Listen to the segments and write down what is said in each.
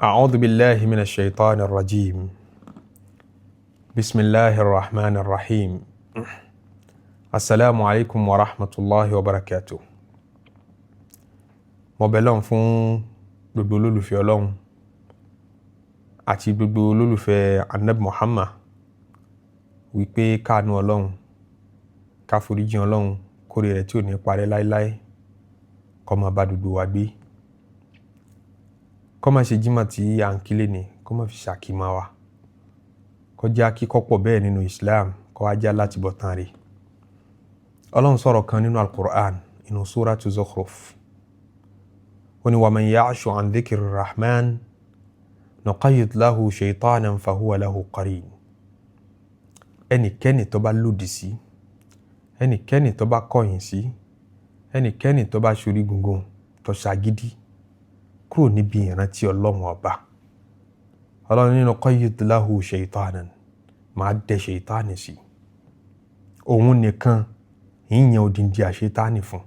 أعوذ بالله من الشيطان الرجيم. بسم الله الرحمن الرحيم. السلام عليكم ورحمة الله وبركاته. Mo bẹ̀ Ọlọ́run fún gbogbo olólùfẹ́ Ọlọ́run àti gbogbo olólùfẹ́ Anabi Muhammad wípé káànú Ọlọ́run, káforíjìn Ọlọ́run, kórè rẹ̀ tí ò ní parẹ́ láéláé kó máa bá gbogbo wa gbé, kó má ṣe jímọ̀ tí à ń kílé ni kó má fi ṣàkímọ̀ wa, kó jẹ́ akíkọ́pọ̀ bẹ́ẹ̀ nínú Islam, kó wá já láti bọ̀ tán rè. Ọlọ́run sọ̀rọ̀ kan nínú Al-Qur'an, inú Suratu Zukhruf. Ó ní wa man ya'shu an dhikri rahman nuqayyid lahu shaytanan fahuwa lahu qarin. Ẹnikẹ́ni tó bá lòdì sí, ẹnikẹ́ni tó bá kọ̀yìn sí, ẹnikẹ́ni tó bá ṣorí gungun, tó ṣagídí kúrò níbi ìrántí Ọlọ́run Ọba, Ọlọ́run nínú nuqayyid lahu shaytanan, máa dẹ ṣètánì sí òun nìkan, ìyẹn odindi àṣetánì fún,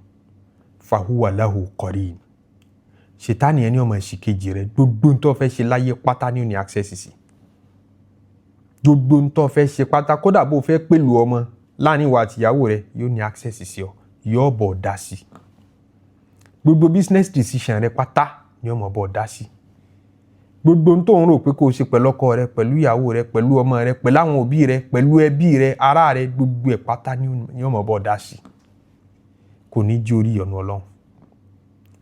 fahuwa lahu qarin. Ṣètánì ẹni ọmọ ìṣìkejì rẹ. Gbogbo ń tó fẹ́ ṣe láyé pátá ní òní access sí gbogbo ń tó fẹ́ ṣe pátá. Kódà bó fẹ́ pẹ̀lú ọmọ láàrin ìwà àtìyàwó rẹ, yóò ní access sí ọ, yóò bọ̀ dá sí. Gbogbo business decision rẹ pátá ni ọmọ bọ̀ dá sí. Gbogbo ń tó ń rò pé kó o ṣe pẹ̀lú ọkọ rẹ, pẹ̀lú ìyàwó rẹ, pẹ̀lú ọmọ rẹ, pẹ̀lú àwọn òbí rẹ, pẹ̀lú ẹbí rẹ, ará rẹ, gbogbo ẹ̀ pátá ni ọmọ bọ̀ dá sí. Kò ní jí orí ìyọ́nú Ọlọ́run.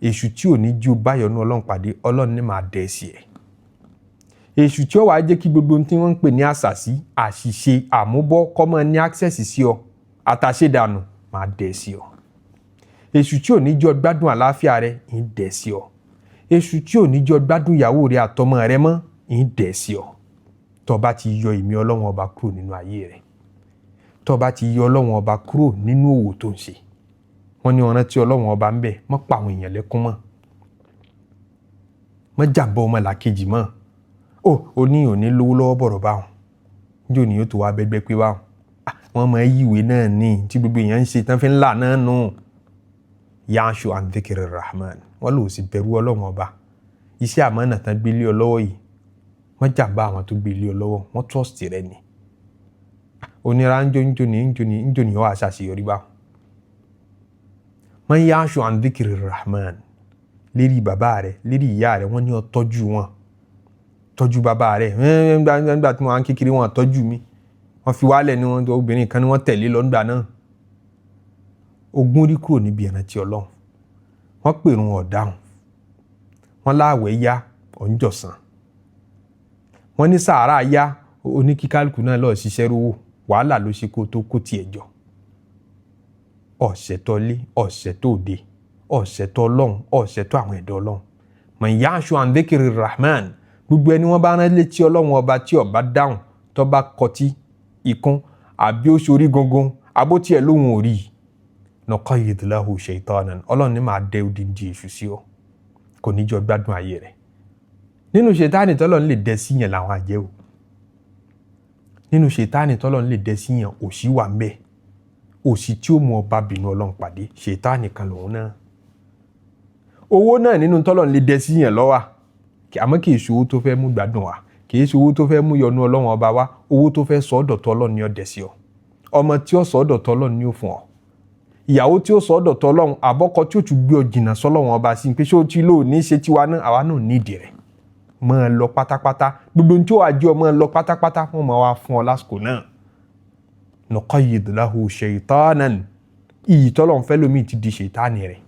Èṣù tí ò ní jí o bá ìyọ́nú Ọlọ́run pàdé, Ọlọ́run ní máa dẹ̀ sí ẹ̀. Èṣù tí ó wàá jẹ́ kí gbogbo ohun tí wọ́n ń pè ní àṣàsí, àṣìṣe, àmúbọ́ kó máa ní access sí ọ, àtàṣedànù, máa dẹ̀ sí ọ. Èṣù tí ò ní jẹ́ ọ gbádùn àlàáfíà rẹ, ń dẹ̀ sí ọ. Èṣù tí ò ní jẹ́ ọ gbádùn ìyàwó rẹ àtọmọ rẹ mọ́, ń dẹ̀ sí ọ. Tó bá ti yọ ìmí Ọlọ́run Ọba kúrò nínú ayé rẹ, tó bá ti yọ Ọlọ́run Ọba kúrò nínú òwò tó ń ṣe, wọ́n ní ọ̀ràn tí Ọlọ́run Ọba ń bẹ̀, mọ́ pa àwọn èèyàn lẹ́kún mọ́, mọ́ jàǹbá ọmọ làkejì mọ́. Ó ò ní òní lówó lọ́wọ́ bọ̀rọ̀ báwọn níjó ni yóò tó wá bẹ́gbẹ́ pé báwọn wọ́n máa yíwèé náà ní tí gbogbo èèyàn ń ṣe tán fi ń là náà nù. Ya'shu an dhikri rahman, wọ́n lò sì bẹ̀rù Ọlọ́run Ọba. Iṣẹ́ àmánà tán gbélé ọ lọ́wọ́ yìí, wọ́n jàǹbá àwọn tó gbélé ọ lọ́wọ́, wọ́n trust rẹ ni. Onira ńjó ńjó ní ńjó ní ńjó ní ọ̀ àṣàṣeyọrí báwọn. Man ya'shu an dhikri rahman, lérí bàbá rẹ, lérí ìyá rẹ, wọ́n ní ọ tọ́jú wọn, tọ́jú bàbá rẹ. Nígbà tí wọ́n á kékeré, wọn tọ́jú mi, wọ́n fi wálẹ̀ ní wọn. Obìnrin kan ni wọ́n tẹ̀lé lọ nígbà náà. Ogún rí kúrò níbi ìrántí Ọlọ́run. Wọ́n pèrún, ọ̀dáhùn. Wọ́n láàwẹ̀ yá, ọ̀njọ̀sán. Wọ́n ní sàárà yá, oníkíkálukú náà lọ́ọ́ ṣiṣẹ́ rówó. Wàhálà ló ṣe kó tó kó tiẹ̀ jọ. Ọ̀sẹ̀ tó lé, ọ̀sẹ̀ tó dé, ọ̀sẹ̀ tó Ọlọ́run, ọ̀sẹ̀ tó àwọn ẹ̀dọ́ Ọlọ́run. Man ya'shu an dhikri rahman, gbogbo ẹni wọ́n bá rán létí Ọlọ́run Ọba tí ó bá dáhùn, tó bá kọtí ikún, àbí ó ṣorí gangan, àbó tiẹ̀ lóhùn ò rí, nuqayyid lahu shaytanan, Ọlọ́run ní máa dẹ odindi èṣù sí ọ, kò ní jọ gbádùn ayé rẹ̀. Nínú ṣètánì tọ́lọ́run lè dẹ sí yẹn làwọn àjẹ́ o. Nínú ṣètánì tọ́lọ́run lè dẹ sí yẹn, òṣì wà ń bẹ. Òṣì tí ó mú ọba bínú Ọlọ́run pàdé, ṣètánì kan lòun náà. Owó náà, nínú tọ́lọ́run lè dẹ sí yẹn lọ́wà, àmọ́ kì í ṣe owó tó fẹ́ mú gbádùn wa, kì í ṣe owó tó fẹ́ mú yọ́nú Ọlọ́run Ọba wa. Owó tó fẹ́ sọ ọ́ dọ̀tọ̀ Ọlọ́run ni ó dẹ̀ sí ọ. Ọmọ tí ó sọ ọ́ dọ̀tọ̀ Ọlọ́run ni ó fún ọ. Ìyàwó tí ó sọ ọ́ dọ̀tọ̀ Ọlọ́run, àbọ́kọ tí ó tún gbé ọ jìnnà sọ́lọ́run Ọba sí pé ṣé ó ti lóò ní ṣe tiwa náà, àwa náà nídìí rẹ̀. Máa lọ pátápátá, gbogbo ohun tí ó wà jẹ́ ọ máa lọ pátápátá, wọ́n máa wá fún ọ lásìkò náà. Nuqayyid lahu shaytanan, iyì tọ́lọ́run fẹ́ lómi ti di ṣètánì rẹ̀.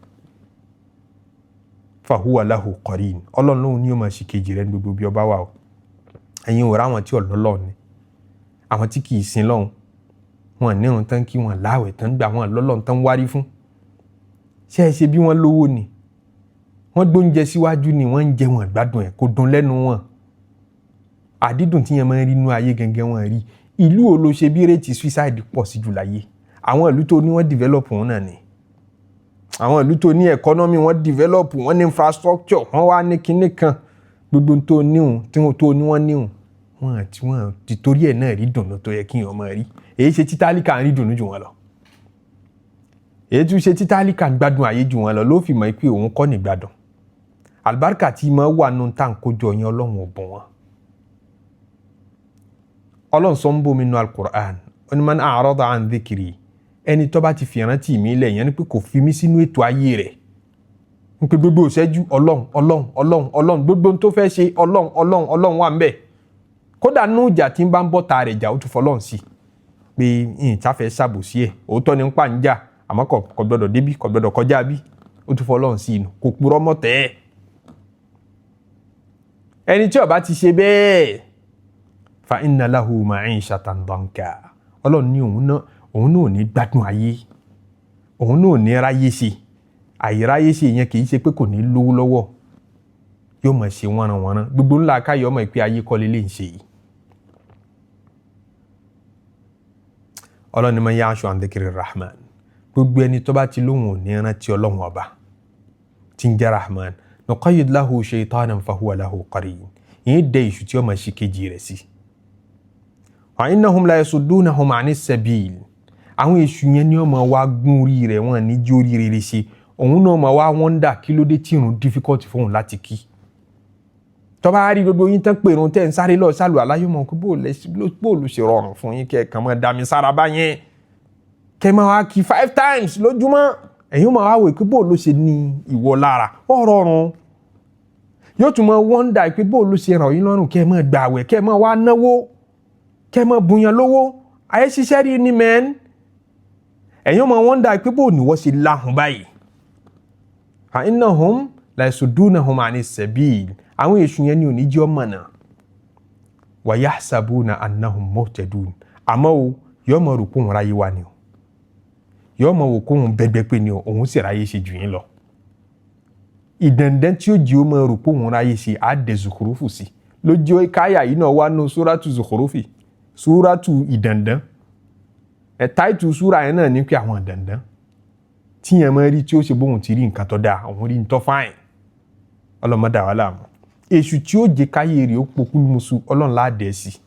Fahuwa lahu qarin, Ọlọ́run lóhun ní yóò máa ṣe kejì rẹ̀ ní gbogbo bí ọba wà o. Ẹ̀yin ò ráwọn tí ọ̀lọ́lọ́ ni, àwọn tí kì í sin lọ́hùn, wọn ní irun tán kí wọn láwẹ̀ tán gbà, wọn lọ́lọ́run tán wárí fún. Ṣé ẹ ṣe bí wọ́n lówó ni? Wọ́n gbóúnjẹ síwájú ni wọ́n ń jẹ, wọn gbádùn ẹ̀, kò dùn lẹ́nu wọn. Àdídùn tí yẹn máa ń rí inú ayé gẹ́gẹ́ wọn rí. Ìlú wo ló ṣe bí rate suicide pọ̀ sí jù láyé? Àwọn ìlú tó ní wọ́n develop wọn náà ni. Àwọn ìlú tó ní economy wọ́n develop, wọ́n ní infrastructure, wọ́n wá ní kinní kan, gbogbo tó níhùn tí wọ́n tó ní wọ́n níhùn, wọ́n àti wọ́n ti torí ẹ̀ náà rí dùnú tó yẹ kí èèyàn máa rí. Èyí ṣe tí tálíkà ń rí dùnú jù wọ́n lọ, èyí tún ṣe tí tálíkà ń gbádùn ayé jù wọ́n lọ, ló fi mọ̀ pé òun kọ́ ní gbádùn. Àlùbáríkà tí máa wà nù tá à ń kójọ yẹn, Ọlọ́run ò bùn wọn. Ọlọ́run sọ ń bomi nu Al-Qur'an, ó ní man a'rada an dhikri, ẹni tó bá ti fi ìrántí mi lẹ̀, yẹn ni pé kò fi mí sínú ètò ayé rẹ̀, ń pe gbogbo ìṣẹ́jú Ọlọ́run, Ọlọ́run, Ọlọ́run, Ọlọ́run, gbogbo tó fẹ́ ṣe, Ọlọ́run, Ọlọ́run, Ọlọ́run wà ń bẹ̀. Kódà nínú ìjà tí ń bá ń bọ́ ta rẹ̀ jà, ó tún fọlọ́run sí pé ìyìn táfẹ́ ṣàbòsí ẹ̀, òótọ́ ni ń pa ń jà, àmọ́ kò gbọdọ̀ débí, kò gbọdọ̀ kọjá bí. Ó tún fọlọ́run sí inú, kò purọ́ mọ́ tẹ́ ẹ̀. Ẹni tí ó bá ti ṣe bẹ́ẹ̀, fa inna lahu ma'ishatan danka, Ọlọ́run ní òun náà ò ní gbádùn ayé, òun náà ò ní ráyé ṣe. Àìráyé ṣe yẹn kì í ṣe pé kò ní lówó lọ́wọ́, yóò máa ṣe wọ́nranwọ́nran, gbogbo ńlá káyọ̀ ọmọ ìpè ayé kọ́lé lè ń ṣe yìí. Ọlọ́run ní man ya'shu an dhikri rahman, gbogbo ẹni tó bá ti lóhùn ò ní rántí Ọlọ́run ọba tí ń jẹ́ rahman, nuqayyid lahu shaytanan fahuwa lahu qarin, ìyẹn dẹ ìṣù tí ó máa ṣe kejì rẹ̀ sí. Wa innahum la yasuddunahum ani sabil, àwọn èṣù yẹn ni ó máa wá gún orí rẹ̀, wọ́n ní jí orí rere ṣe. Òun náà máa wá wọ́ndà kí ló dé tí irun difficult fóun láti kí. Tó bá rí gbogbo yín tán pé irun tẹ́ ń sáré lọ sálù aláyọ̀mọ̀ kó bó ló ṣe rọrùn fún yín kẹ́ ẹ̀ kàn máa dá mi sára báyẹn, kẹ́ máa wá kí 5 times lójúmọ́, ẹ̀yin máa wá wò pé bó ló ṣe ní ìwọ lára ó rọrùn. Yóò tún máa wọ́ndà pé bó ló ṣe ràn yín lọ́rùn kẹ́ ẹ máa gbààwẹ̀, kẹ́ ẹ máa wá náwó, kẹ́ ẹ máa bùyàn lówó, ayé ṣiṣẹ́ rí ni mẹ́n. Ẹ̀yin máa wọ́ndà pé bó ni wọ́n ṣe láhùn báyìí. Fa innahum la yasuddunahum ani sabil, àwọn èṣù yẹn ni ò ní jẹ́ ọmọ náà. Wa yahsabuna annahum muhtadun, àmọ́ o yóò máa rò pé òun ráyé wá ni o, yóò máa wò kó òun bẹ́gbẹ́ pé ni o, òun sì ráyé ṣe jù yín lọ. Ìdẹ̀ndẹ́n tí ó jí ó máa rò pé òun ráyé ṣe, á dẹ̀ zukurufu sí lójú káyà yìí náà wá nù súrátù zukurufi, súrátù ìdẹ̀ndẹ́n. Ẹ̀ táìtù súrà yẹn náà ní pé àwọn ìdẹ̀ndẹ́n tí yẹn máa rí tí ó ṣe bóun ti rí nǹkan tó dáa, òun rí nǹkan fáìn. Ọlọ́mọdà wà láàmú. Èṣù tí ó jẹ káyé rẹ̀ ó pokú musu, Ọlọ́run láàdẹ̀ sí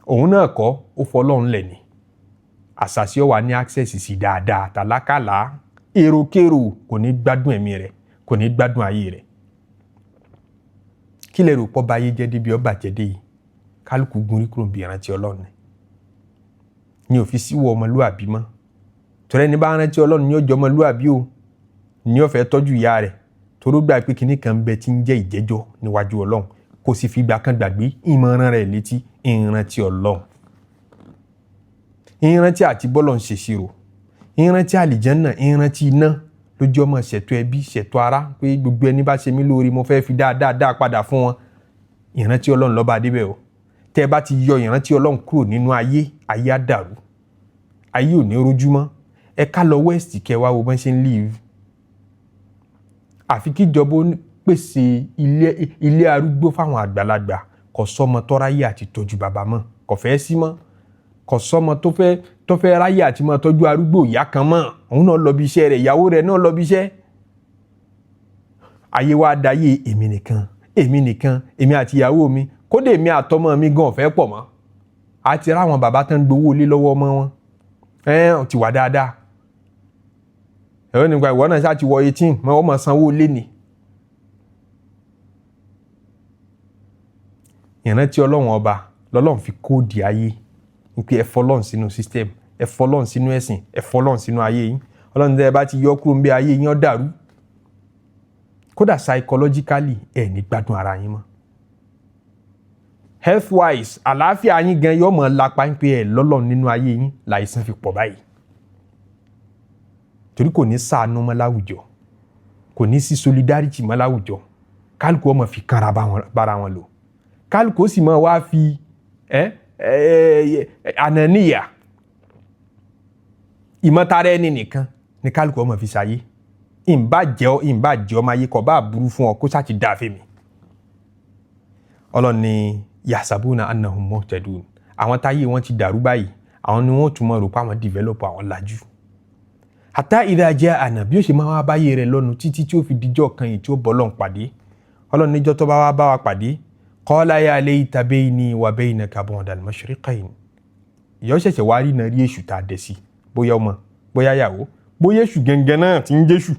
òun náà kọ́, ó fọ Ọlọ́run lẹ̀ ni. Àṣàṣì ọ̀wà ní access sí dáadáa, tàlákàlà èròkèrò, kò ní gbádùn ẹ̀mí rẹ̀, kò ní gbádùn ayé rẹ̀. Kí lè rò pọ́ báyé jẹ́ débi ọba jẹ́dé yìí? Kálukú gun rí kúrò bí ìrántí Ọlọ́run ni òfin síwọ́ ọmọlúàbí mọ́. Torí ẹni bá rántí Ọlọ́run ní ọjọ́ ọmọlúàbí o, ní ó fẹ́ tọ́jú ìyá rẹ̀, toró gbà pé kinní kan bẹ tí ń jẹ́ ìjẹ́jọ́ níwájú Ọlọ́run, kò sì fi ìgbà kan gbàgbé ìmọ̀ràn rẹ̀ létí. Ìrántí Ọlọ́run, ìrántí àti bọ́lọ̀ ń ṣèṣirò, ìrántí àlìjẹ́nnà, ìrántí iná, lójú ọmọ ṣètò ẹbí, ṣètò ara, pé gbogbo ẹni bá ṣe mí lóore, mo fẹ́ fi dáadáa dáa padà fún wọn. Ìrántí Ọlọ́run ló bá débẹ̀ o. Tẹ́ ẹ bá ti yọ ìrántí Ọlọ́run kúrò nínú ayé, ayé á dàrú, ayé ò ní rojú mọ́. Ẹ ká lọ west, kẹ́ wá wo bọ́n ṣe ń live. Àfi kíjọba ó pèsè ilé arúgbó fáwọn àgbàlagbà. Kò sọ́mọ tó ráyè àti tọ́jú bàbá mọ́, kò fẹ́ sí mọ́. Kò sọ́mọ tó fẹ́ ráyè àti máa tọ́jú arúgbó ìyá kan mọ́. Òun náà lọ bí iṣẹ́ rẹ̀, ìyàwó rẹ̀ náà lọ bí iṣẹ́. Ayé wa dayé èmi nìkan, èmi nìkan, èmi àti ìyàwó mi, kódà èmi àtọmọ mi gan ọ̀fẹ́ pọ̀ mọ́. Àti ráwọn bàbá tán gbowó lé lọ́wọ́ ọmọ wọn, ẹ̀ ti wà dáadáa. Ẹ̀rọ nípa ìwọ náà ṣáà ti wọ 18 mọ́, ọmọ sanwó lé ni. Ìrántí Ọlọ́run ọba lọ́lọ́run fi kóòdì ayé wípé ẹ fọlọ́run sínú system, ẹ fọlọ́run sínú ẹ̀sìn, ẹ fọlọ́run sínú ayé yín. Ọlọ́run tẹ́ ẹ bá ti yọ kúrò ń bẹ, ayé yín ó dàrú. Kódà psychologically, ẹ ní gbádùn ara yín mọ́. Health wise, àlàáfíà yín gan yóò mọ̀ lápá ń pé ẹ lọ́lọ́run nínú ayé yín, láìsàn fi pọ̀ báyìí, torí kò ní ṣàánú mọ́ láwùjọ, kò ní sí solidarity mọ́ láwùjọ. Kálukú ọmọ fi kanra bára wọn lò, kálukú ó sì máa wá fi ẹ ẹ ànàníyà, ìmọ̀tara ẹni nìkan ní kálukú ọmọ fi ṣayé. Ìǹbá jẹ́ ọ, ìǹbá jẹ́ ọmọ ayé kọ̀ bá burú fún ọ, kó sá ti dáa fèmí. Ọlọ́run ní yahsabuna annahum muhtadun, àwọn táyé wọn ti dàrú báyìí, àwọn ni wọ́n tún mọ̀ rò pé àwọn develop, àwọn lajú. Hatta idha ja'ana, bí ó ṣe máa wá báyé rẹ̀ lọ́nu títí tí ó fi dijọ́ kan yìí tí ó bọ́ lọ́n pàdé. Ọlọ́run níjọ́ tó bá wá bá wa pàdé, qala ya layta bayni wa baynaka bu'dal mashriqayn, ìyọ́ ṣẹ̀ṣẹ̀ wá rí náà rí èṣù tá a dẹ̀ sí, bóyá ọmọ, bóyá ìyàwó, bóyá èṣù gẹ́gẹ́ náà ti ń jésù.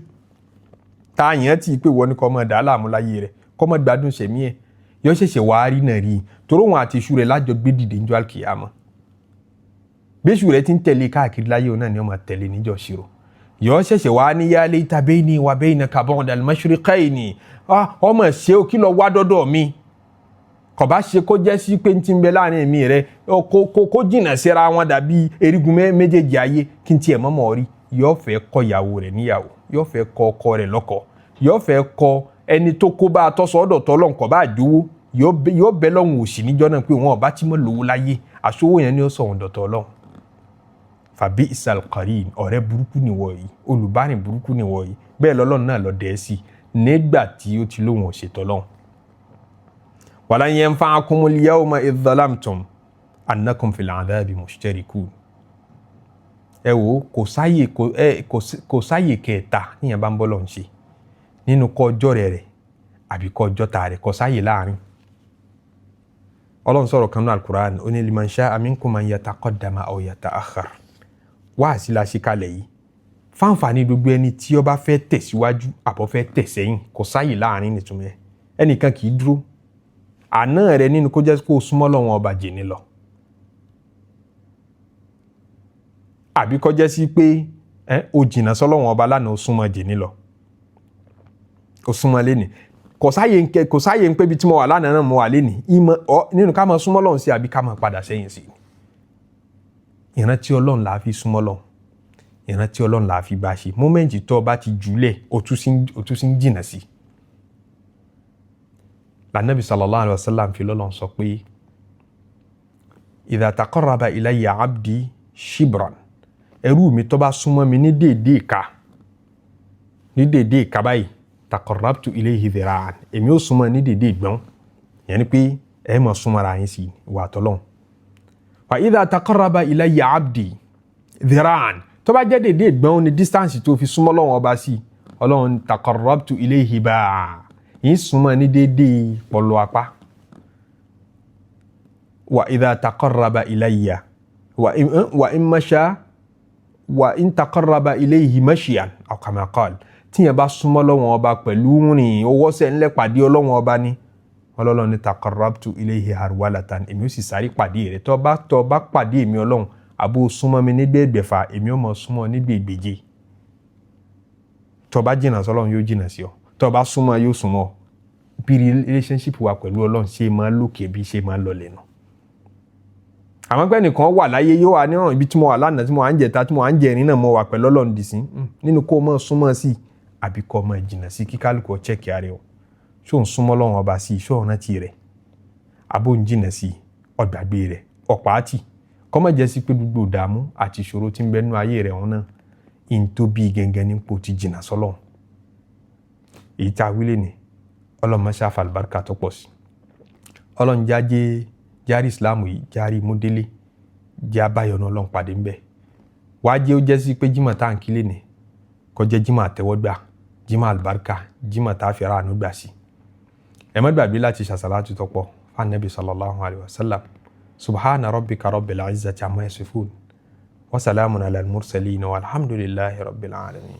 Tá a yàn tí pé wọ́n ní kọ́ mọ́ dàá láàmú láyé rẹ̀, kọ́ mọ́ gbádùn sẹ̀mí ẹ̀, yọ ṣẹ̀ṣẹ̀ wàá rí náà rí i, torí òun àti iṣu rẹ̀ lájọ gbé dìde níjọ́ àlùkìyámà. Bẹ́sù rẹ̀ ti ń tẹ̀lé káàkiri láyé, òun náà ni wọ́n máa tẹ̀lé níjọ́ ṣirò. Yọ ṣẹ̀ṣẹ̀ wàá ní ya layta bayni wa baynaka bu'da al-mashriqayni. Ọmọ ṣe o, kí lọ wá dọ́dọ̀ mi? Kò bá ṣe kó jẹ́ sí pé n ti ń bẹ láàrin èmi rẹ kó jìnnà síra wọn dàbí erigun méjèèjì ayé, kí n tiẹ̀ mọ́mọ́ rí. Yọ fẹ́ kọ ìyàwó rẹ̀ níyàwó, yọ fẹ́ kọ ọkọ rẹ̀ lọ́kọ, yọ fẹ́ kọ ẹni tó kó bá a tọ́sọ̀ ọ̀dọ̀ tọ́lọ̀ nǹkan bá àjówó, yóò bẹ lọ́hùn òsì níjọ́ náà pé wọn ọba tí mo lówó láyé, àṣọwó yẹn ni ó sọ̀hún dọ̀tọ̀ ọlọ́hun. Fàbí ìsàlùkàrí, ọ̀rẹ́ burúkú nìwọ yìí, olùbárìn burúkú nìwọ yìí. Bẹ́ẹ̀ lọ́lọ́run náà lọ dẹ̀ sí nígbà tí ó ti lóhùn òṣètò ọlọ́hun. Walan yanfa'akumul yawma idh zalamtum annakum fil adhabi mushtarikun. Ẹ wo, kò sáyè, kò sáyè kẹta níyẹn bá ń bọ́ lọ́n ṣe nínú kọ́ ọjọ́ rẹ̀ àbí kọ́ ọjọ́ ta rẹ̀, kò sáyè láàrin. Ọlọ́run sọ̀rọ̀ kan ní Al-Qur'an, ó ní liman sha'a minkum an yataqaddama aw yata'akhkhar. Wáàsí la ṣe kalẹ̀ yìí fáǹfààní gbogbo ẹni tí ó bá fẹ́ tẹ̀síwájú àbọ̀ fẹ́ tẹ̀ sẹ́yìn. Kò sáyè láàrin nìtumọ̀ ẹ̀. Ẹnìkan kì í dúró àná rẹ nínú kó jẹ́ kó o súnmọ́ lọ́wọ́n ọba jìnnì lọ, àbí kó jẹ́ sí pé o jìnnà sọ́lọ́wọ́n ọba lánàá, o súnmọ́ jìnnì lọ, o súnmọ́ lẹ́nìí. Kò sáyè ń kẹ, kò sáyè ń pé ibi tí mo wà lánàá náà mo wà lẹ́nìí. Ìmọ̀ ọ nínú ká máa súnmọ́ lọ́hùn sí àbí ká máa padà sẹ́yìn sí. Ìrántí Ọlọ́run là á fi súnmọ́ lọ́hùn, ìrántí Ọlọ́run là á fi bá a ṣe. Moment tó o bá ti jùlẹ̀, o tún sí ń jìnnà sí. Lànàbì sallallahu alayhi wa sallam fi lọ́lọ́run sọ pé idha taqarraba ilayya abdi shibran, ẹrú mi tó bá súnmọ́ mi ní déédéé ìka, ní déédéé ìka báyìí, taqarrabtu ilayhi dhira'an, èmi ó súnmọ́ ní déédéé ìgbọ́n. Yẹn ni pé ẹ máa súnmọ́ ara yín sí wà tọ́lọ́hún. Wa idha taqarraba ilayya abdi dhira'an, tó bá jẹ́ déédéé ìgbọ́n ní distance tó fi súnmọ́ Ọlọ́run ọba sí, Ọlọ́run taqarrabtu ilayhi ba'a, yín súnmọ́ ní déédéé pọ̀lọ́ apá. Wa idha taqarraba ilayya wa in masha wa in taqarraba ilayhi mashiyan aw kama qala, tíyẹn bá súnmọ́ Ọlọ́run ọba pẹ̀lú rìn owó sẹ́ ńlẹ̀ pàdé Ọlọ́run ọba ní, Ọlọ́run ní taqarrabtu ilayhi harwalatan, èmi ó sì sáré pàdé rẹ̀. Tó bá pàdé èmi Ọlọ́run, àbó súnmọ́ mi nígbà ẹgbẹ̀fà, èmi ó mọ̀ súnmọ́ nígbà ẹgbẹ̀je. Tó bá jìnnà sọ́lọ́run, yóò jìnnà sí ọ. Tó bá súnmọ́, yóò súnmọ́. Bí relationship wa pẹ̀lú Ọlọ́run ṣe máa lókè bí ṣe máa lọlẹ̀ nù. Àmọ́ pé ẹnìkan wà láyé, yóò wà níwọ̀n ibi tí mo wà lánàá, tí mo wà ń jẹta, tí mo wà ń jẹrin náà, mo wà pẹ̀lú Ọlọ́run dì sí. Nínú kó o máa súnmọ́ sí àbí kó o máa jìnnà sí, kí kálukú ọ check ara ẹ o. Ṣó ń súnmọ́ Ọlọ́run ọba sí i? Ṣó ń rántí rẹ̀? Àbó ń jìnnà sí ọ̀gbàgbé rẹ̀ ọ̀pá àtì? Kó má jẹ́ sí pé gbogbo ìdààmú àti ìṣòro tí ń bẹ nínú ayé rẹ̀ ọ̀hún náà ń tó bí gẹ́gẹ́ nípò ti jìnnà sọ́lọ́run. Èyí tá a wí lénìí, Ọlọ́run má ṣe àfàlùbáríkà tó pọ̀ sí. Ọlọ́run jáde járí Islam yìí, járí múdélé, jẹ́ abáyọ̀nù Ọlọ́run pàdé ń bẹ̀. Wá jẹ́ ó jẹ́ sí pé Jímọ̀ tá à ń kí lénìí kó jẹ́ Jímọ̀ àtẹ́wọ́gbà, Jímọ̀ àlùbáríkà, Jímọ̀ tá a fi ara àánú gbà sí. Ẹ má gbàgbé láti ṣàṣàlátù tó pọ̀ fún Ànábì sallallahu alayhi wa sallam. Subhana rabbika rabbil izzati amma yasifun wa salamun ala al-mursalin walhamdulillahi rabbil alamin.